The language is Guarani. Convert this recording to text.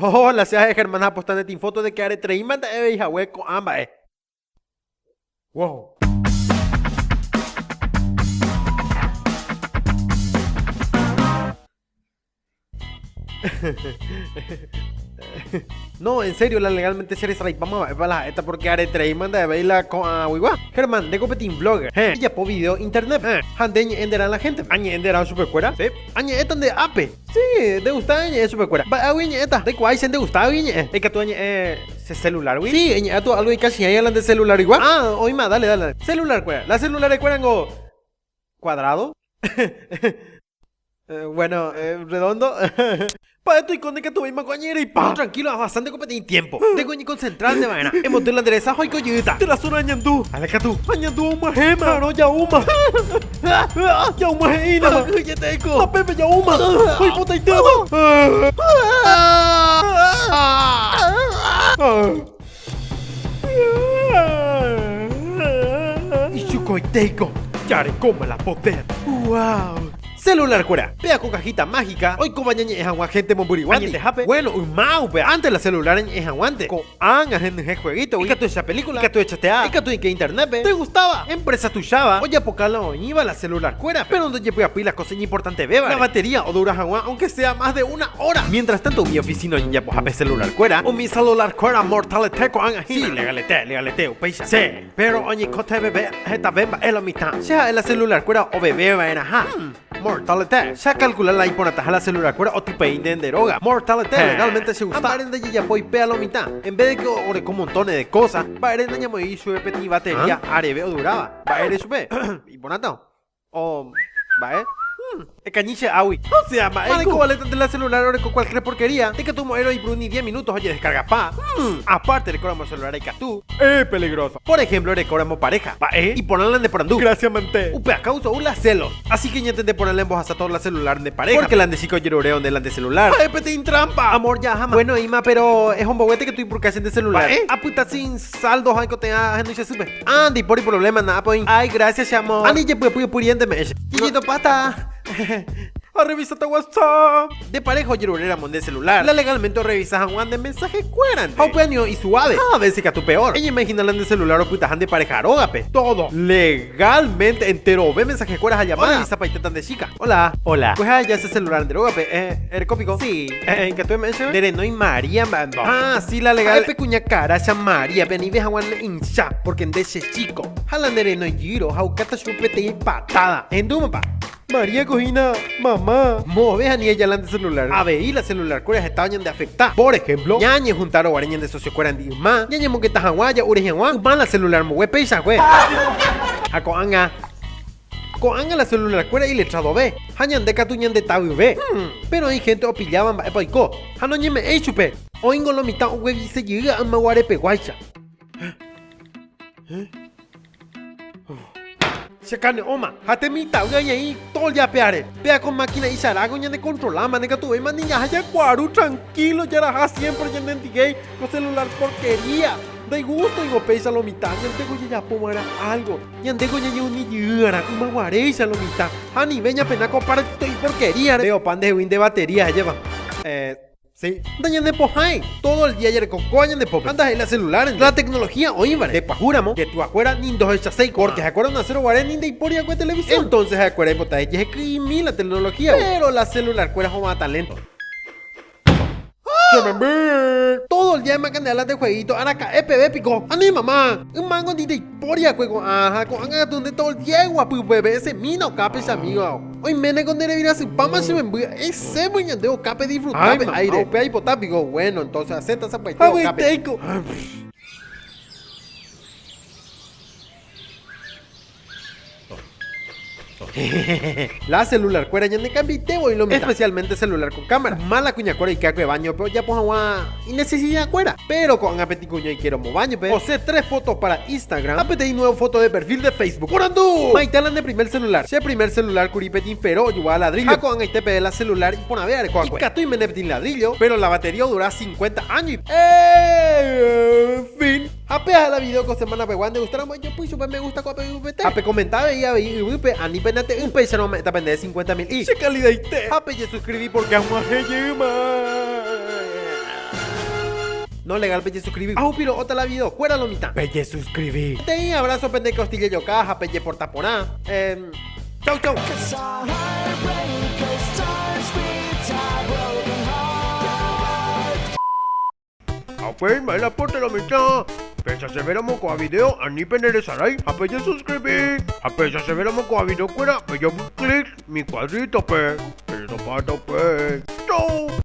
Hola, che ha'e Germán ha aposta ne tinfoto de que aretereíma nda'evei hague ko'ã mba'e. Wow. No, en serio, la legalmente che resaraipáma mba'épa la ha'éta porque aretereíma nda'evéi la ko'ãguigua. Germán, ndéko peteĩ vlogger. Héẽ. Ejapo video internet-pe. Héẽ. Ha nde ñe'ẽ nderã la gente-pe. Añe'ẽ nderã chupekuéra? Sí. Añe'ẽta nde ápe. Sí, nde gusta eñe'ẽ chupekuéra. Mba'égui eñe'ẽta? Ndaikuaái che nde gustagui eñe'ẽ. Ikatu añe'ẽ che celular-gui? Sí, eñe'ẽ tu algo ikachiãi la nde celular-guigua. Ah, oĩma, dale, dale. Celular-kuéra. La celular-kuérango cuadrado. Bueno, redondo. Mba'e toiko ndikatuvéima ko añe'ẽreipa. Tranquilo, ahasa ndeko peteĩ tiempo. Ndeko eñekonsentránte va'erã. Emoty la nde resa ha oiko jeýta. Terasóra añandu. Ale katu. Añandu og̃uahẽma. Arõ ja'úma. Ja'úma he'ínama. Akyhyjetéko. Tapépe ja'úma. Oipotaitéma. Ichukoitéiko. Jarekóma la poder. Wow. Celular kuéra. Péa ko cajita mágica oikóva ñañe'ẽ hag̃ua gente mombyryguándi. Añetehápe, bueno, yma upe antes la celular eñe'ẽ hag̃uánte. Ko'ág̃a henyhẽ jueguito-gui, ikatu ehecha película, ikatu ehecha tea, ikatu eike internet-pe. Te gustáva? Empresa tuicháva ojapoka la oĩva la celular kuéra, pero ndojepy'apýi la cosa iñimportantevévare, la batería odura hag̃ua aunque sea más de una hora. Mientras tanto umi oficina ojejapohápe celular kuéra, umi celular kuéra mortalete ko'ág̃a hína. Sí, legalete, legalete, upéicha. Sí. Péro oñeikotevẽve hetave mba'e lo mitã. Che ha'e la celular-kuéra oveve va'erãha. Mortalete. Che akalkula la iporãtaha la celular-kuéra otypei nde nde róga. Mortalete. Legalmente che gusta. Ha mba'ére ndajejapói péa lo mitã. En vez de que oreko montones de cosa, mba'ére ndañamoĩri chupe peteĩ batería areve oduráva. Mba'ére chupe? Iporãta. O mba'e? Ekañy che águi. Osea, mba'éiko? Mba'éiko valétante la celular oreko cualquier porquería? Ikatu mo'ẽrõ oipuru ni diez minutos ojedescargapa. Aparte erekóramo celular ikatu. Es peligroso. Por ejemplo, erekóramo pareja. Mba'e? Iporã la ne porandu. Gracias mante. Upe causa ou la celos. Así que ñantende porã la embohasa todo la celular nde pareja. Porque la nde chica ojerure onde la nde celular. Ha'e peteĩ trampa. Amor, ya aháma. Bueno, ima, pero ehomboguete que tuipurka che nde celular. Mba'e? Apyta sin saldo ha aikotevẽ ahendu che sýpe. Ah, ndaipóri problema, na'ápe oĩ. Ay, gracias, che amor. Ani jepy'apy pyriénte me'ẽ che. Jejetopa-ta. Arrevisata WhatsApp. Nde pareja ojeruréramo nde celular, la legalmente orrevisa hag̃ua nde mensaje-kuérante. Ha upe año isuave, ha a veces katu peor. Eñeimagina la nde celular opytaha nde pareja rógape. Todo. Legalmente enterove mensaje-kuéra ha llamada. Orrevisapaitéta nde chica. Hola. Hola. Kuehe aja che celular nde rógape. Eh, ereko piko? Sí. Eh, ikatu eme'ẽ chéve? Nde renói María mba'embo. Ah, sí, la legal. Ha'e pe kuña karacha María-pe anive hag̃ua ne incha, porque nde che chico. Ha la ne renói jýro ha'ukáta chupe peteĩ patada. Ehendúmapa? María-ko hína mamá. Move ha ni eja la nde celular. Avei la celular-kuéra heta oñandeafecta. Por ejemplo, ñañehuntárõ guare ñande socio-kuérandi yma, ñañemongeta hag̃ua ja'u rehe hag̃ua yma la celular mbogue peichakue. Ha ko'ág̃a. Ko'ág̃a la celular-kuéra iletradove, ha ñande katu ñandetavyve. Péro oĩ hénte opilláva mba'épa oiko, ha noñeme'ẽi chupe. Oĩngo lo mitã oguevise jey ymaguarepeguáicha. Che kane'õma, ha te mitãvy añaĩ tólla peare. Péa ko máquina icharágo ñanekontroláma, nekatuvéima ni ñaha jakuaru tranquilo jaraha siempre ñanendigéi ko celular porquería. Ndaigústoingo péicha lo mitã, ñandéko jajapo va'erã algo. Ñandéko ñañeuni jey'arã ymaguaréicha lo mitã ha anive ñapena ko partito'i porquería-re. Pe opa ndehegui nde batería hejéva. Eh, sí. Ndañanepohãi. Todo el día jareko kóva ñande pópe. Ha ndaha'éi la celular-nte. La tecnología oĩvare. Nde pahúramo, nde tuakuéra ni ndohechaséi ko'ã. Porque ha'ekuéra onasérõ guare ni ndaipóri va'ekue televisión. Entonces ha'ekuéra oipota ejehekýimi la tecnología-gui. Pero la celular-kuéra hova'ã talento. Che memby! Todo el día emakande'a la nde jueguito, araka'e peve piko. Ani mamá, ymángo ndi ndaipóri va'ekue ko'ã ha ko'ág̃a katu nde todo el día eguapy upépe, esemína okápe che amigo. Oiméne ko nde revirasypáma che memby, esémy ñande okápe disfruta pe aire. Ay, mamá, upéva aipota piko. Bueno, entonces asẽta sapy'aite okápe. Avy'aitéiko. La celular kuéra ñane cambiaite voi lo mitã. Especialmente celular con cámara. Mala kuña kuéra oike akue baño-pe ojapo hag̃ua inecesidad kuéra. Pero ko'ág̃a peteĩ kuña oike romo baño-pe, osẽ tres fotos para Instagram ha peteĩ nuevo foto de perfil de Facebook. Porandu! Maite la nde primer celular. Che primer celular kuri peteĩ fero ojugua ladrillo. Ha ko'ág̃aite peve la celular iporãve areko akue. Ikatu imene peteĩ ladrillo, pero la batería odura 50 año. En fin. Ha péa la video ko semana pegua nde gustáramo ejopy chupe me gusta ko'ápe yvypete. Ha pekomenta avei avei yvýpe ani peneate'ỹ upéicharõ ame'ẽta pende 50 mil i. Che kalidaite! Ha pejesuscribi porque ag̃uahẽ jeýma. No legal pejesuscribi. Ahupiro'óta la video kuéra lo mitã. Pejesuscribi. Peteĩ abrazo pende costilla joka ha pejeporta porã. Eh, chau chau. Upéi mba'e la pórte lo mitã. Pechasevéramo ko'ã video ani peneresarái ha pejesuscribi. Ha pechasevéramo ko'ã video kuéra pejapo clic mi cuadrito-pe. Pejetopáta upéi. Chau!